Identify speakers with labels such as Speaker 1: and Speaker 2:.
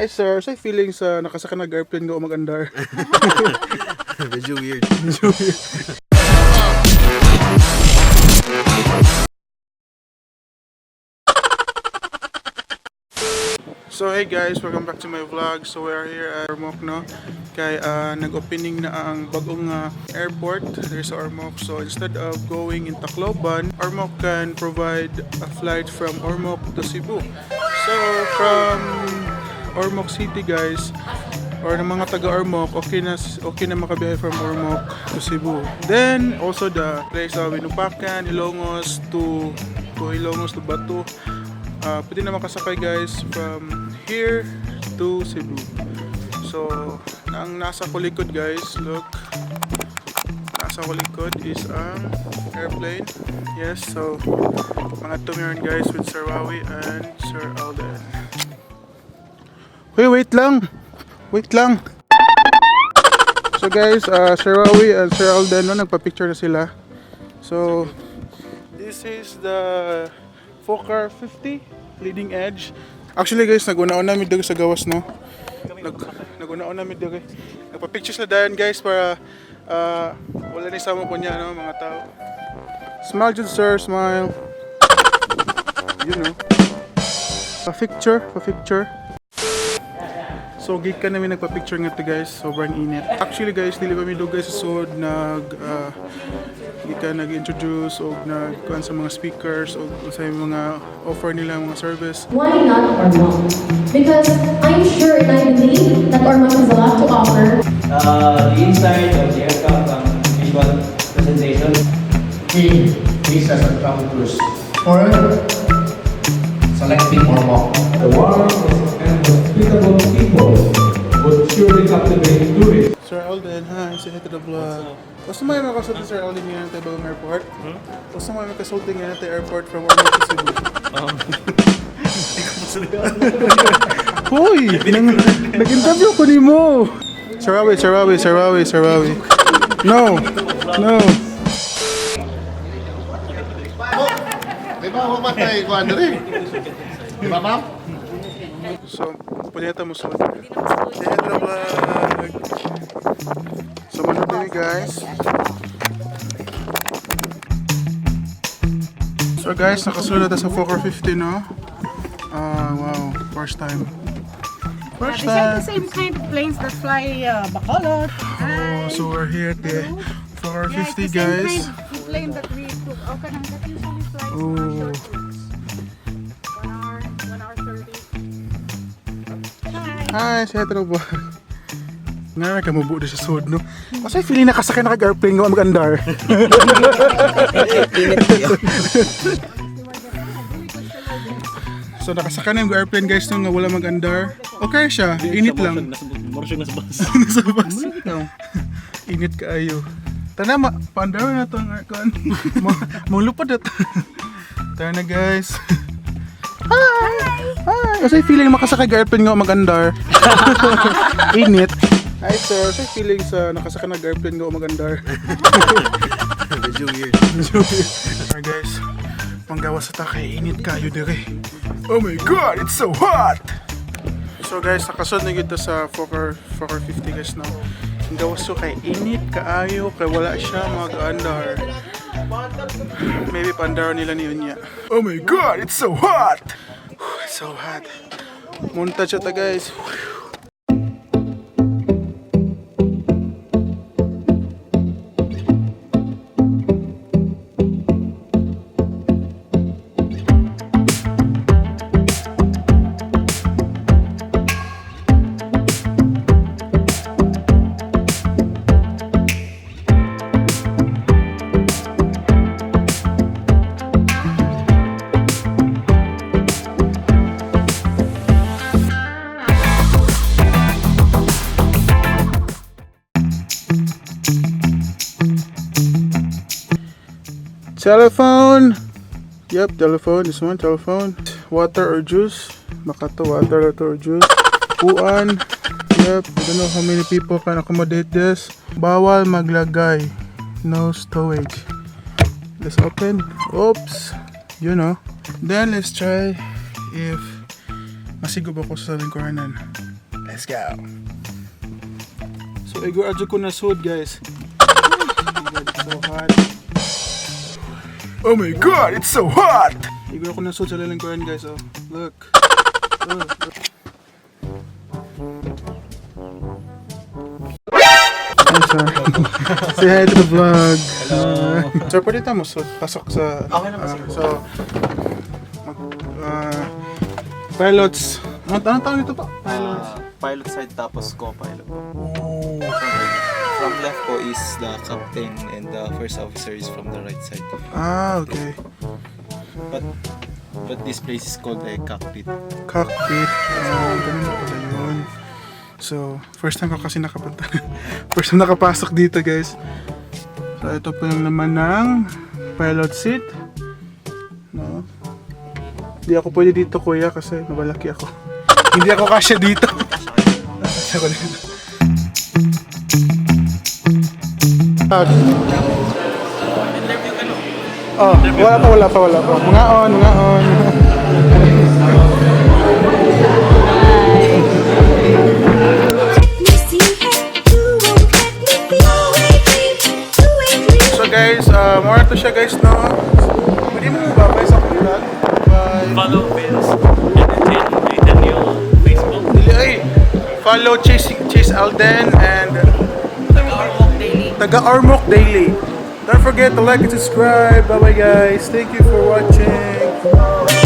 Speaker 1: Hi sir, say feeling sa nakasaka nag airplane nga mag-andar?
Speaker 2: Medyo weird.
Speaker 1: So hey guys, welcome back to my vlog. So we are here at Ormoc, no? Kay nag-opening na ang bagong airport there sa Ormoc. So instead of going in Tacloban, Ormoc can provide a flight from Ormoc to Cebu. So from Ormoc City guys, or ng mga taga Ormoc, okay na makabiyahe from Ormoc to Cebu. Then also the place of Winupakan, Hilongos to Hilongos to Bato. Pwede na makasakay guys from here to Cebu. So, ang nasa kulikod guys, look. Nasa kulikod is ang airplane. Yes, so mga tumiran guys with Sir Wowie and Sir Alden. Wait, wait lang. Wait lang. So guys, Sir Wowie and Sir Alden, no, nagpa-picture na sila. So, this is the Fokker 50 leading edge. Actually guys, naguna-una mi diri sa gawas, no. Naguna-una mi diri. Nagpa-picture sila dayon guys para wala ni samo ko niya, no, mga tao. Smile jud sir, smile. You know. Pa-picture, pa-picture. So gikan namin nagpa-picture nga to guys, sobrang init. Actually guys, dili pa mi dugay sa sud nag gikan nag-introduce og nagkuan sa mga speakers og sa mga offer nila mga service.
Speaker 3: Why not Ormoc? Because I'm sure and I believe that Ormoc has a lot to offer.
Speaker 4: The inside of the aircraft ang visual presentation.
Speaker 5: Three visas and travel tours for selecting Ormoc.
Speaker 6: The warm and hospitable people would surely captivate tourists.
Speaker 1: Sir Alden, hi, say hi to the vlog. Gusto mo yung makasulti Sir Alden ngayon tayo bagong airport?
Speaker 4: Hmm?
Speaker 1: Gusto mo yung makasulti ngayon tayo airport from Ormoc to Cebu? Hoy! Nag-interview ko ni mo! Sir Rawi, Sir Rawi, Sir Rawi, Sir Rawi. No! No!
Speaker 5: Di ba humatay ko, Andre? Di ba, ma'am?
Speaker 1: So, puneta mo sa. Say hi to the vlog! So, manood kami guys. So guys, nakasunod na sa Fokker 50, no? Ah, wow. First time. First
Speaker 7: These are
Speaker 1: time!
Speaker 7: the same kind of planes that fly Bacolod.
Speaker 1: Oh, so we're here at the Fokker
Speaker 7: Yeah, it's
Speaker 1: 50,
Speaker 7: the same
Speaker 1: guys.
Speaker 7: kind of plane that we took. Okay, nang that usually flies
Speaker 1: Oh.
Speaker 7: mga short routes. 1 hour, 1 hour 30. Hi.
Speaker 1: Hi, say hi to the vlog. Nga, kamubo na sa sud, no? Kasi feeling nakasakay na kag-airplane ko mag-andar. So nakasakay na yung airplane guys no, nga wala mag-andar. Okay siya, init lang.
Speaker 4: Mura siya nasa bus.
Speaker 1: Nasa bus. Init kaayo. Tana, paandar na to ang aircon. Malupad na to. Tara na guys. Hi! Hi! Kasi feeling makasakay ka airplane nga mag-andar. Init. Hi sir, kasi feeling sa nakasakay nag airplane nga mag-andar.
Speaker 2: Medyo weird.
Speaker 1: Alright guys, manggawa sa takay, init kayo dire. Oh my God, it's so hot! So guys, nakasod na kita sa Fokker 50 guys, no? Ang gawas so kay init kaayo, kay wala siya mag-andar. Maybe pandaro nila ni Unya. Oh my God, it's so hot! It's so hot. Munta siya ta guys. Telephone. Yep, telephone. This one, telephone. Water or juice. Makato, water or juice. Uan. Yep, I don't know how many people can accommodate this. Bawal maglagay. No stowage. Let's open. Oops. You know. Then let's try if masigo ba ko sa lingkuranan. Let's go. So igor adyo ko na sud, guys. Oh my God, it's so hot. Oh my God, it's so hot! Igor ako na sud sa lalangkuran, guys. Oh, look. Oh. Hi, sir. Say hi to the vlog. Hello. Sir, pwede tayo mo pasok sa.
Speaker 4: Okay naman, sige.
Speaker 1: So, mag, pilots. Ano tawag ito pa? Pilots.
Speaker 8: Pilot side tapos co-pilot po.
Speaker 1: Oh.
Speaker 8: From left po is the captain and the first officer is from the right side.
Speaker 1: Ah, okay.
Speaker 8: But this place is called a cockpit.
Speaker 1: Cockpit. Ah, ganun na pala yun. So, first time ko kasi nakapunta. First time nakapasok dito, guys. So, ito po yung laman ng pilot seat. No? Hindi ako pwede dito, kuya, kasi mabalaki ako. Hindi ako kasya dito. Kasya ako dito. Ah. Oh, wala pa, wala pa, wala pa. Mga on, mga on. So guys, more to siya, guys, no? Pwede mo babay sa akong vlog? Bye.
Speaker 9: Follow Vince and Daniel on Facebook.
Speaker 1: Dili ay. Follow Chase Chase Alden and Taga Ormoc Daily. Don't forget to like and subscribe. Bye bye, guys. Thank you for watching.